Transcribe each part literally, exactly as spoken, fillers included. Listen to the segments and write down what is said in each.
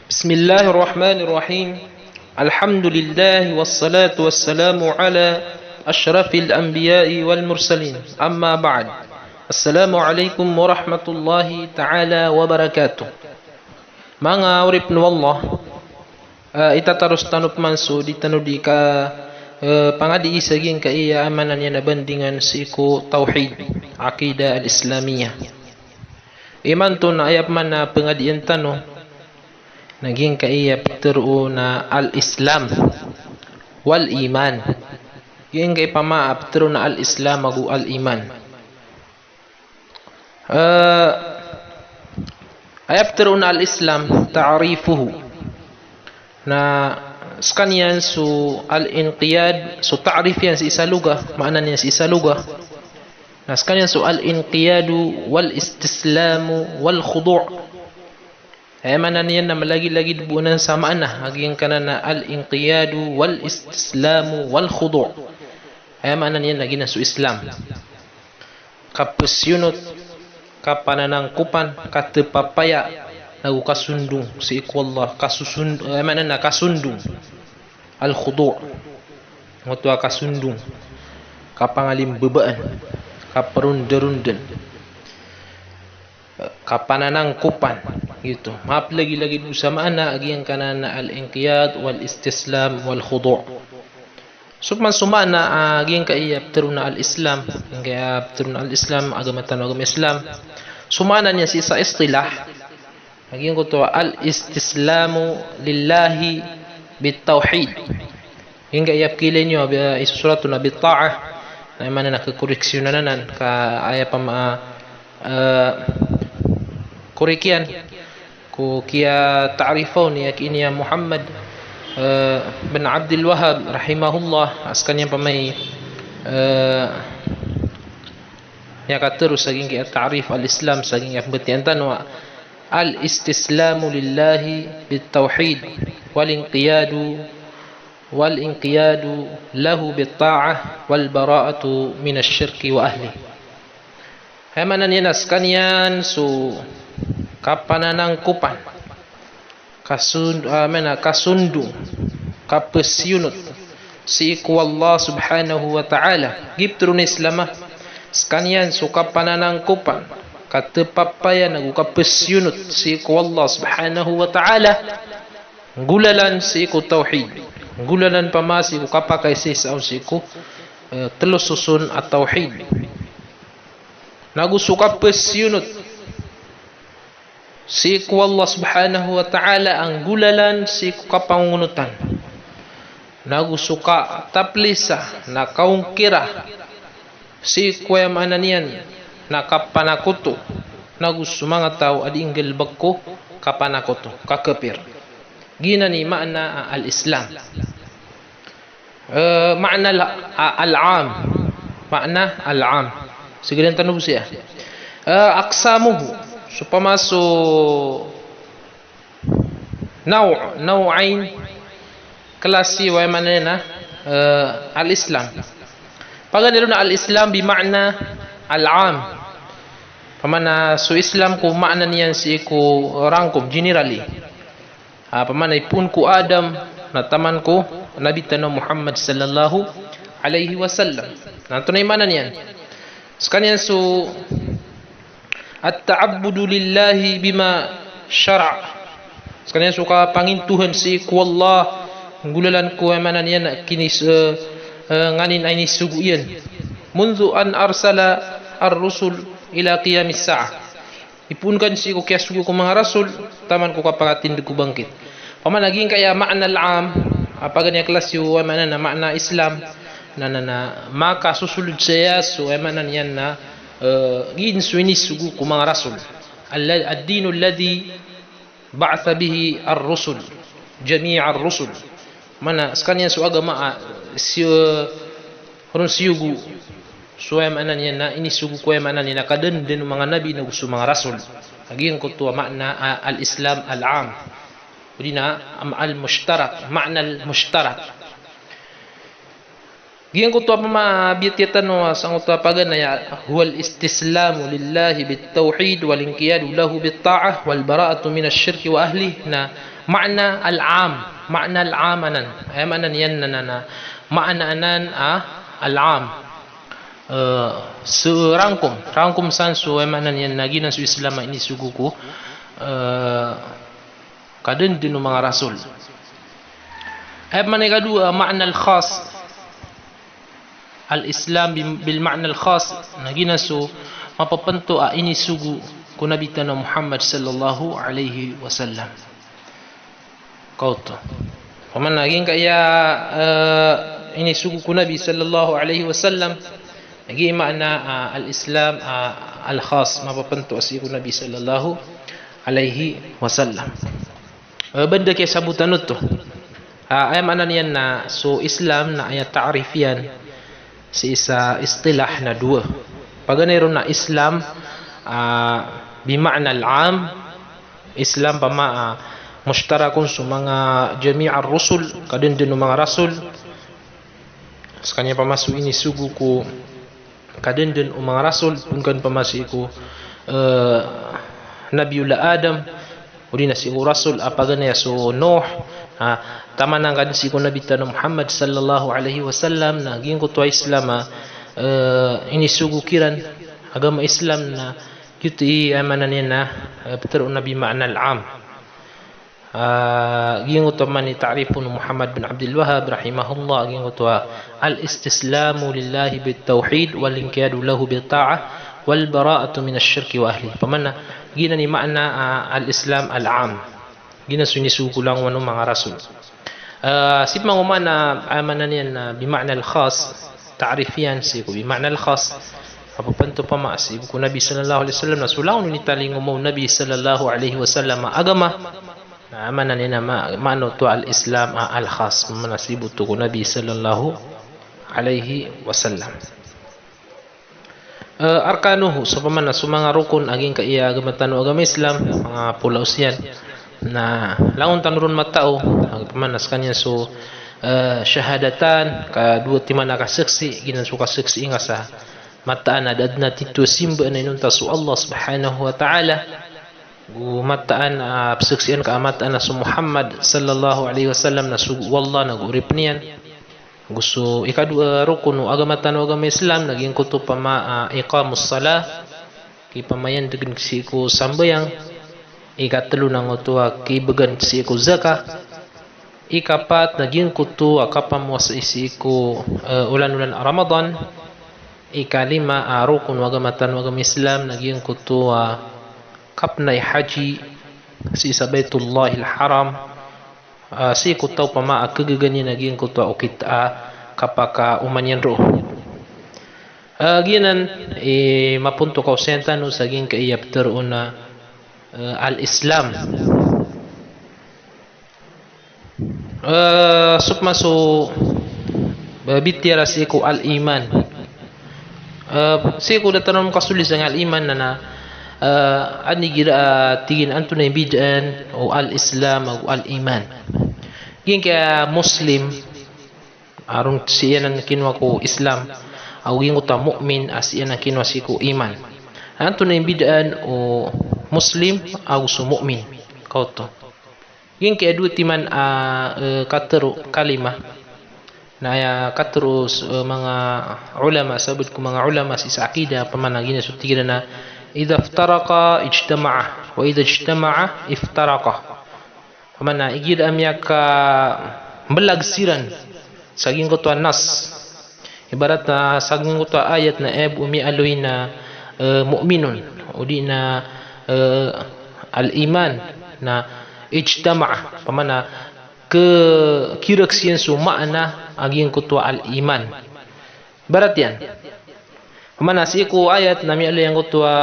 Bismillahirrahmanirrahim. Alhamdulillah, wassalatu wassalamu ala ashrafil anbiya'i wal mursalin. Amma ba'd. Assalamu alaikum warahmatullahi ta'ala wabarakatuh. Manga oripn o Allah, ah, itataros tano pman so di tano di ka, eh, pangadii sa giyangkaya a maana niyan a bandingan sii ko tawhid, aqidah al-Islamiyah. Imanto na aya pman a pangadian tano na giyangkaya ptharoon a al-Islam wal iman. Giyangkaya pman a ptharoon a al-Islam ago al-iman. Eh, aya ptharoon a al-Islam, ta'rifuhu. Na skaniyan so al-inqiyad, so ta'rif iyan sii sa lugha, maana niyan sii sa lugha. Na skaniyan so al-inqiyadu wal istislamu wal khudu'. Aya maana niyan na malagilagid bo anan sa maana a giyangkanan a al-inqiyadu wal istislamu wal khudu'. Aya maana niyan na giyanan so Islam. Kapsiyonot, kapananangkopan, katepapaya, nago kasondong sii ko Allah, kasoson-, eh, maana na kasondong. Al-khudu'. Ngoto a kasondong. Kapangalimbabaan, kaparondarondan, kapananangkopan, giyoto. Maplagilagid bo sa maana a giyangkanan a al-inqiyad wal istislam wal khudu'. So pman so maana a giyangkaya ptharoon a al-Islam, giyangkaya ptharoon a al-Islam, agama tano a agama Islam. So maana niyan sii sa istilah, a giyangkoto a al-istislamu lillahi bit-tawhid. Giyangkaya pkhailay niyo a, isosorat on a bit-ta'ah, na aya maana na kakoreksiyonan anan, ka aya pama, eh, korekiyan ko kiyata'rif on iyan ki ini a Muhammad, eh, bin Abdil Wahhab rahimahullah, a skaniyan pman i, eh, miyakatharo sa giyangkaya ta'rif al-Islam, sa giyangkaya pmbatiyan tano a al-istislamu lillahi bit-tawhid wal inqiyadu, wal inqiyadu lahu bit-ta'ah wal bara'atu minash shirki wa ahlihi. Aya maana niyan na skaniyan so kapananangkopan, kasond-, ah, maana kasondong, kapsiyonot sii ko Allah subhanahu wa ta'ala. Giyoto ron Islam a, skaniyan so kapananangkopan, katepapaya nago kapsiyonot sii ko Allah subhanahu wa ta'ala. Nggolalan sii ko tawhid. Nggolalan pman sii ko kapakaisaisa on sii ko, eh, tlo soson a tawhid. Nago so kapsiyonot sii ko Allah subhanahu wa ta'ala a nggolalan sii ko kapangongonotan. Nago so kataplisa na kaongkira sii ko aya maana niyan na kapanakoto, nago so manga taw a di nggalbk ko kapanakoto, kakapir. Giyanan i maana a al-Islam. Eh, maana al-, a-, al-am. Maana al-am. Sii gdn tano bo siya. Eh, aqsamuhu. So pman so naw', naw'ayn, klasi o aya maana niyan na, eh, al-Islam. Paganay ron a al-Islam bi maana al-am. Pman a so Islam ko maana niyan sii ko rangkom, generally. Ah, pman a ipoon ko Adam na taman ko Nabi tano Muhammad sallallahu alaihi wasallam. Na antonaa i maana niyan? Skaniyan so at-ta'abbudu lillahi bima shara'. Skaniyan so kapangintohan sii ko Allah, nggolalan ko aya maana niyan na kinis-, eh, eh, nganin a inisogo iyan. Mundhu an arsala ar-rusul ila qiyamis sa'ah. Ipoon kan sii ko kiyasogo ko manga rasul, taman ko kapakatindg ko bangkit. Pman a giyangkaya maana al-am, a paganay a klasi o aya maana na maana Islam, na, na, na, makasosolod saya so aya maana niyan na, eh, giya so inisogo ko manga rasul. Alla-, ad-dinu alladhi ba'atha bihi ar-rusul, jami'a ar-rusul. Maana, skaniyan so agama a, si-, ron siyogo. So aya maana niyan na, inisogo ko aya maana niyan na kadndn o manga nabi nago so manga rasul. A giyangkoto a maana a, al-Islam al-am. Odi na, am, al-mushtarak, maana al-mushtarak. Giyangkoto a pama-, biyatiya tano a sangkoto a paganay a, huwal istislamu lillahi bit tawhid wal inqiyadu lahu bit ta'ah wal bara'atu minash shirki wa ahlih. Na ma'na al-'am, ma'na al-'am anan. Aya maana niyan na, na, na, ma'na anan a al-'am. Eh, so rangkom, rangkom san so, aya maana niyan na giyanan so Islam a inisogo ko, eh, kadenden o manga rasul. Aya pman a ikadowa, ma'na al-khas. Al-Islam bi-, bil ma'na al-khas. Na giyanan so mapepento a inisogo ko Nabi tano Muhammad sallallahu alaihi wasallam. Kaoto. Pman a giyangkaya, eh, inisogo ko Nabi sallallahu alaihi wasallam. Giya i ma'na, ah, al-Islam, ah, al-khas, mapepento a sii ko Nabi sallallahu alaihi wasallam. Eh, banda kiyasabotan oto. Ah, aya maana niyan na so Islam na aya ta'rif iyan sii sa istilah na dowa. Paganay ron na Islam, ah, bi ma'na al-'am, Islam pama, ah, mushtarakun so manga jami' ar-rusul, kadenden o manga rasul. Sekaniyan pama so inisogo ko kadenden o manga rasul, phoon ka pama sii ko, eh, Nabiyullah Adam, odi na sii ko rasul a paganay a so Nuh, ah, taman angka den sii ko Nabi tano Muhammad sallallahu alaihi wasallam, na giyangkoto a Islam a, eh, inisogo kiran, agama Islam na giyoto i, aya maana niyan na, eh, petero o Nabi ma'na al-'am. Ah, giyangkoto pman i ta'rif o Muhammad bin Abdul Wahhab rahimahullah, giyangkoto a al-istislamu lillahi bit tawhid wal inqiyadu lahu bit ta'ah wal bara'atu minash shirki wa ahlih. Pman a giyanan i ma'na, ah, al-Islam al-'am. Giyanan so inisogo ko langowan o manga rasul. Ah, sii pman ko ma'na, aya maana niyan na bi ma'na al-khas, ta'rif iyan sii ko bi ma'na al-khas. Mapepento pama sii ko Nabi sallallahu alaihi wasallam na so langon o initalingoma o Nabi sallallahu alaihi wasallam a agama. Na aya maana niyan na ma-, maana oto a al-Islam a al-khas, maana sii bo oto ko Nabi sallallahu alaihi wasallam. Eh, arkanuhu, so pman a so manga rokon a giyangkaya agama tano a agama Islam, manga polaos iyan. Na langon tano ron matao, pman a sekaniyan so, eh, shahadatan, ka dowa timan a kasaksi, giyanan so kasaksi ingka sa mataan a da den a titho a simba na inonta so Allah subhanahu wa ta'ala. Go mataan a pesaksian ka a mataan a so Muhammad sallallahu alaihi wasallam na sogo o Allah nago oripen iyan. Go so ikadowa a rokon o agama tano a agama Islam na giyangkoto pama, ah, iqamus salah, kipamayandegan sii ko sambayang. Ikatelo na ngoto a kibegan sii ko zakat. Ikapat na giyangkoto a kapamowasa sii ko, eh, olan-olan a Ramadan. Ikalima a rokon o agama tano a agama Islam na giyangkoto a kapnay haji sii sa Baitullahil Haram, ah, sii ko taw pama a kegaga niyan a giyangkoto a okit a kapakaoma niyan roo. Ah, giyanan i maponto kaosayan tano sa giyangkaya petero on a, eh, al-Islam. Eh, so pman so, eh, bitiyara sii ko al-iman. Eh, sii ko da tano makasold sangkai a al-iman na, na, eh, an igira, eh, tig iyan antonaa i mbidaan o al-Islam ago al-iman. Giyangkaya Muslim, a ron sii anan kinowa ko Islam, ago giyangkoto a mu'min, a sii anan kinowa sii ko iman. Antonaa i mbidaan o Muslim ago so mu'min? Kaoto. Giyangkaya dowa timan a, eh, katero kalima. Na aya katero so, eh, manga ulama, sabaad ko manga ulama sii sa aqida, pman a giyanan so tig iran a, "Idha iftaraqa ijtama'a, wa idha ijtama'a iftaraqa." Pman a igira a miyakamblag siran sa giyangkoto a nas. Ibarat na sa giyangkoto a ayat na aya bo miyaaloy na, eh, mu'minun, odi na, eh, al-iman, na ijtama'a, pman a ke-, kiraksian so maana a giyangkoto a al-iman. Ibarat iyan. Pman a sii ko ayat na miyaaloy angkoto a,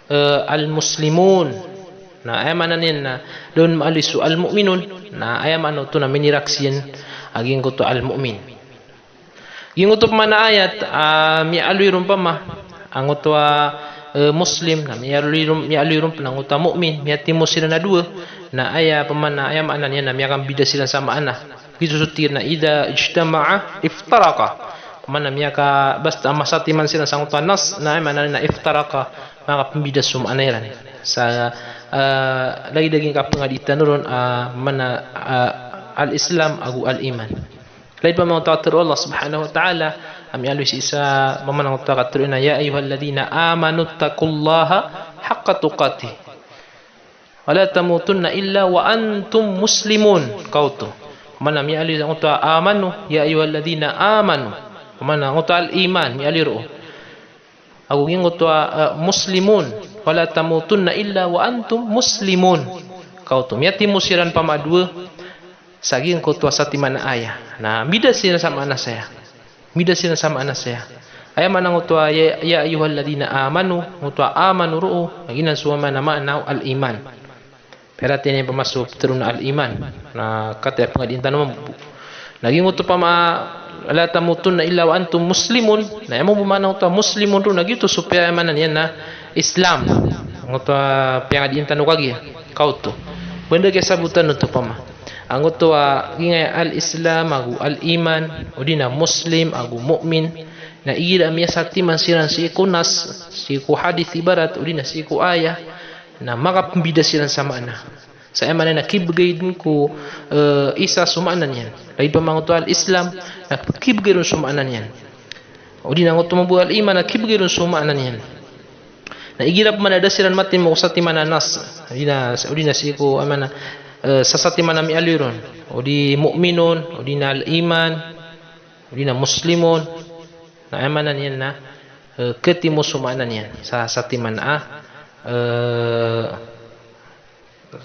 eh, al-muslimun. Na aya maana niyan na da on maaloy so al-mu'minun. Na aya maana oto na miniraksian a giyangkoto a al-mu'min. Giyangkoto pman a ayat, ah, miyaaloy ron pama angkoto a, eh, Muslim, na miyaaloy ron, miyaaloy ron pman angkoto a mu'min, miyatimo siran a dowa, na aya pman a, aya maana niyan na miyakambida siran sa maana. Giyoto so tig iran a idha ijtama'a iftaraqa. Maana miyaka, basta masatiman siran sangkoto a nas, na aya maana niyan na iftaraqa, makapmbida so maana iran. Sa, eh, lagid a gii kapangadiin tano ron, ah, maana, ah, al-Islam ago al-iman. Lagid pman o katharo o Allah subhanahu wa ta'ala a miyaaloy sii sa, maana o katharo iyan a, "Ya ayyuhalladhina amanu ittaqullaha haqqa tuqatih." "Wa la tamutunna illa wa antum muslimun." Kaoto. Maana miyaaloy sangkoto a amanu, ya ayyuhalladhina amanu. Maana sangkoto a al-iman, miyaaloy roo. Ago giyangkoto a, eh, muslimun. "Wa la tamutunna illa wa antum muslimun." Kaoto. Miyatimo siran pman a dowa sa giyangkoto a satiman a aya. Na mbida siran sa maana saya. Mbida siran sa maana saya. Aya maana sangkoto a ya, ya ayyuhalladhina amanu, sangkoto a amanu roo, na giyanan so maana, maana o al-iman. Paratiyayaan iyan pman so pitharo on a al-iman. Na katii a pangadiin tano mambo. Na giyangkoto pman a la tamutunna illa wa antum muslimun. Na aya mambo maana sangkoto a muslimun roo, na giyoto so piya, aya maana niyan na Islam. Sangkoto a pangadiin tano kagiya. Kaoto. Banda kiyasabotan oto pman. Sangkoto a, giyangkaya al-Islam ago al-iman, odi na Muslim ago mu'min, na igira a miyasatiman siran sii ko nas, sii ko hadith ibarat, odi na sii ko aya, na makapmbida siran sa maana. Sa aya maana na kibgay dn ko, eh, isa so maana niyan. Lagid pman sangkoto a al-Islam, na kibgay ron so maana niyan. Odi na sangkoto mambo a al-iman na kibgay ron so maana niyan. Na igira pman a da siran matimo ko satiman a nas, odi na, odi na sii ko, aya maana, eh, sa satiman a miyaaloy ron. Odi mu'minun, odi na al-iman, odi na muslimun. Na aya maana niyan na, eh, katimo so maana niyan. Sa satiman a, eh,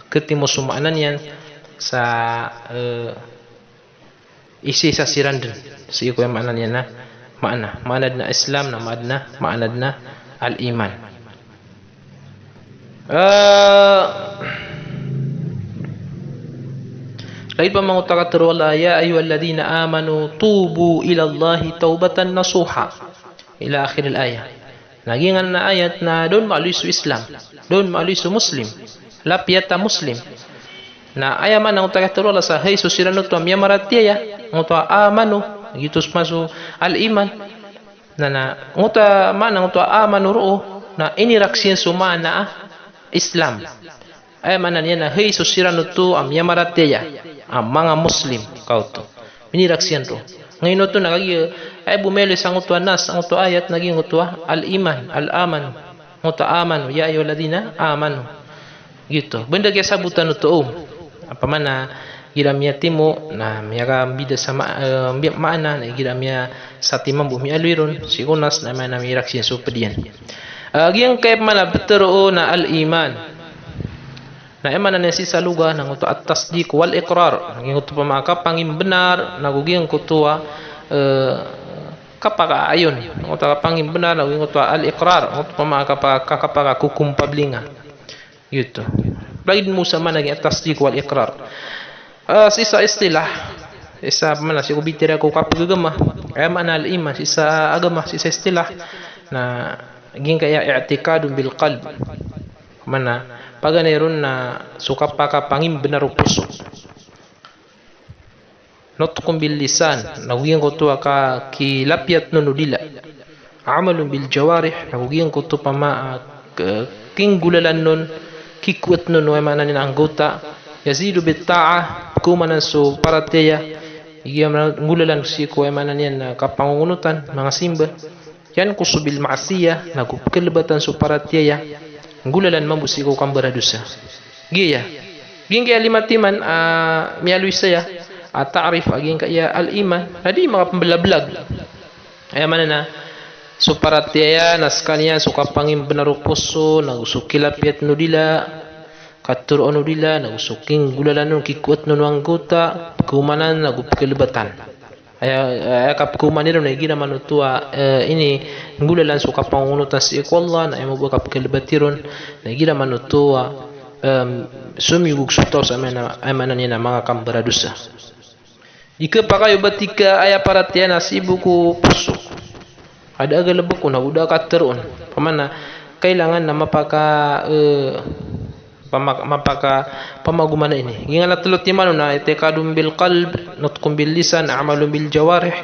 katimo so maana niyan sa, eh, isiisa siran dn. Sii ko aya maana niyan na maana. Maana dn a Islam, na maana dn a, maana dn a al-iman. Eh, lagid pman o katharo o Allah, "Ya ayyuhalladhina amanu tubu ilallahi tawbatan nasuha." Ila akhiril ayah. Na giyangkanan a ayat na da on maaloy so Islam, da on maaloy so Muslim, lapiyat a Muslim. Na aya maana sangkoto a katharo o Allah sa hay so siran oto a miyamaratiyaya, sangkoto a amanu, giyoto so maana so al-iman. Na, na sangkoto a maana sangkoto a amanu roo, na inirak iyan so maana a Islam. Aya maana niyan na hay so siran oto a miyamaratiyaya a manga Muslim, kaoto. Minirak siyan roo. Ngayon oto na kagiya, aya bo miyaaloy sangkoto a nas, sangkoto a ayat na giyangkoto a al-iman, al-aman. Sangkoto a amanu, ya ayyuhalladhina amanu. Giyoto. Banda kiyasabotan oto, o. Apa maana, igira miyatimo, na miyakambida sa ma-, eh, mbiya-, maana, na igira miyasatiman bo miyaaloy ron, sii ko nas, na maana miyarak siyan so pd iyan. Eh, giyangkaya pman a pitharo on a al-iman. Na aya maana niyan sii sa lugha na sangkoto a at-tasdiq wal-iqrar. Giyangkoto pman a kapangimbnar, na go giyangkoto a, eh, kapakaayon. Sangkoto a kapangimbnar, na go giyangkoto a al-iqrar. Sangkoto pman a kapa-, ka-, kapakakokompablinga. Giyoto. Lagid mo sa maana giyangkai a at-tasdiq wal-iqrar. Eh, sii sa istilah, sii sa maana sii ko bitira ko kapagagama. Aya maana al-iman, sii sa agama, sii sa istilah. Na giyangkaya i'tiqadun bil-qalb. Maana, paganay ron na so kapakapangimbnar o poso. Nutqun bil-lisan, na go giyangkoto a ka-, kilapiyatn on o dila. Amalun bil-jawarih, na go giyangkoto pman a, k-, kinggolalan on, kikoatn on o aya maana niyan anggota. Yazidu bit-ta'ah, pkhaomanan so paratiyaya. Giya maana nggolalan sii ko aya maana niyan a kapangongonotan, manga simba. Yanqusu bil-ma'siyah, na go pkhalbatan so paratiyaya, nggolalan mambo sii ko kambaradosa. Giya. Giyangkaya lima timan, ah, miyaaloy saya, ah, ta'rif, ah, giyangkaya al-iman, na di makapmblablag. Aya maana na, so paratiyaya, na skaniyan, so kapangimbnar o poso, na go so kilapiyatn o dila, kathoroon o dila, na go so kinggolalan on, kikoatn on o anggota, pkhaomanan, na go pkhalbatan. Aya, aya kapkhaoman iron na igira manoto a, eh, ininggolalan so kapangongonotan sii ko Allah, na aya mambo a kapkhalbat iron, na igira manoto a, em, somiyogog so taw sa aya maana, aya maana niyan na manga kambaradosa. Ikapakay o ba tig ka aya paratiyaya na sii bo ko poso. Ka da a galbk on, ago da a kathoroon. Pamana, kailangan na mapaka, eh, Pama-, mapaka-, pamagoman ini. Giyanan a telo timan on na i'tiqadun bil qalb, nutqun bil lisan, amalun bil jawarih.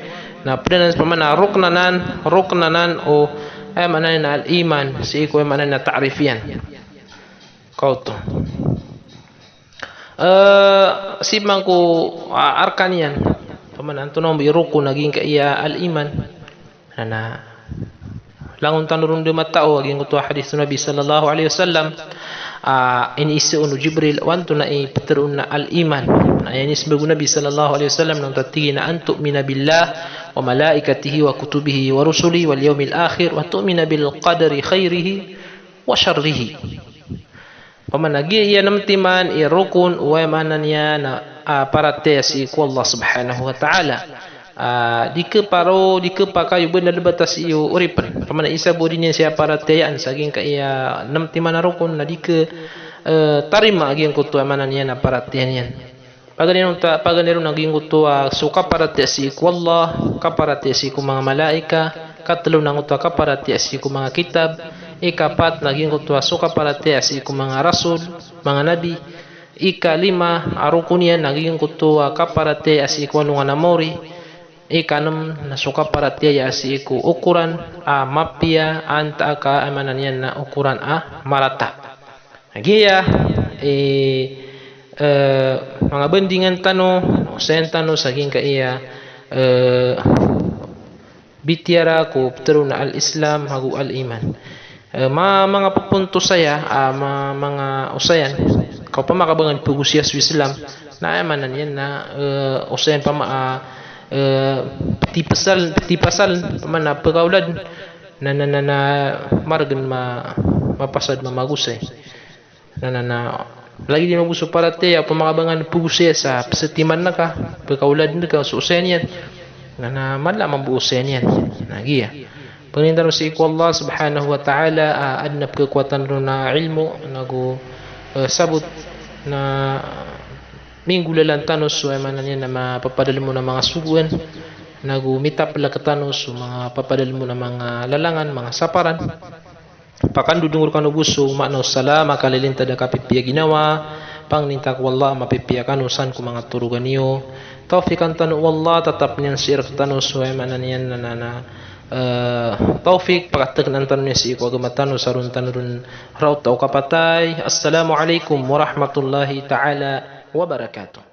Na pd anan pman a rukn anan, rukn anan o, aya maana niyan na al-iman, sii ko aya maana niyan na ta'rif iyan. Kaoto. Eh, sii pman ko, ah, arkan iyan. Pman antonaa mambo i rukn a giyangkaya al-iman. Na, na langon tano ron dn matao a giyangkoto a hadith o Nabi sallallahu alaihi wasallam, ah, iniiza on o Jibril, o antonaa i ptharoon na al-iman. Na aya inismbag o Nabi sallallahu alaihi wasallam na onta tig iyan na an tu'mina billah wa malaikatihi wa kutubihi wa rusulihi wal yawmil akhir wa tu'mina bil qadri khairihi wa sharrihi. Pman a giya nem timan i rukn o aya maana niyan na, ah, paratiyaya sii ko Allah Subhanahu wa Ta'ala. Ah, di khaparo, di khapakayo bnar a lbat a sii o oripn. Pman a isa bo dn iyan sii a paratiyayaan sa giyangkaya nem timan a rukn na di kha, eh, tarima a giyangkoto a maana niyan na paratiyaya niyan. Paganay ron ta-, paganay ron a giyangkoto a so kaparatiyaya sii ko Allah, kaparatiyaya sii ko manga malaika, katlo na giyangkoto a kaparatiyaya sii ko manga kitab, ikapat na giyangkoto a so kaparatiyaya sii ko manga rasul, manga nabi, ikalima a rukun iyan na giyangkoto a kaparatiyaya sii ko alongan a maori, ikanem na so kaparatiyaya sii ko okoran a mapiya antaa ka aya maana niyan na okoran a marata. Giya, eh, eh, manga bandingan tano, osayan tano sa giyangkaya, eh, bitiyara ko ptharoon a al-Islam ago al-iman. Eh, ma-, manga pphonto saya, ah, ma-, manga osayan, ka opama ka ba ngka pagosaya so Islam, na aya maana niyan na, eh, osayan pama, ah, eh, piti pasal, piti pasal, pama na pkaolad, na, na, na, na, margn ma-, mapasad mamagosay. Na, na, na, lagid iyan mambo so paratiyaya, opama ka ba ngka pagosaya sa pzatiman ngka, pkaolad ngka so osayan iyan. Na, na, mala mambo osayan iyan. Na, giya. Pangnin tano sii ko Allah subhanahu wa ta'ala, ah, adn a pkhakowa tano ron a ilmo, nago, eh, sabot, na, minggolalan tano so, aya maana niyan na mapapadalm on a manga sogoan, nago mitaplk tano so manga papadalm on a manga lalangan, manga saparan. Pakandodong rkano bo so maana o salam a kalilintad a kapipiya ginawa, pangnin ta ko Allah a mapipiya kano san ko manga torogan iyo. Tawfiqan tano o Allah, tatapn iyan sii rktano so, aya maana niyan na, na, na, eh, tawfiq, pakatknan tano niyan sii ko agama tano, sa ron tano ron raot o kapatay. Assalamu alaikum warahmatullahi ta'ala wabarakatuh.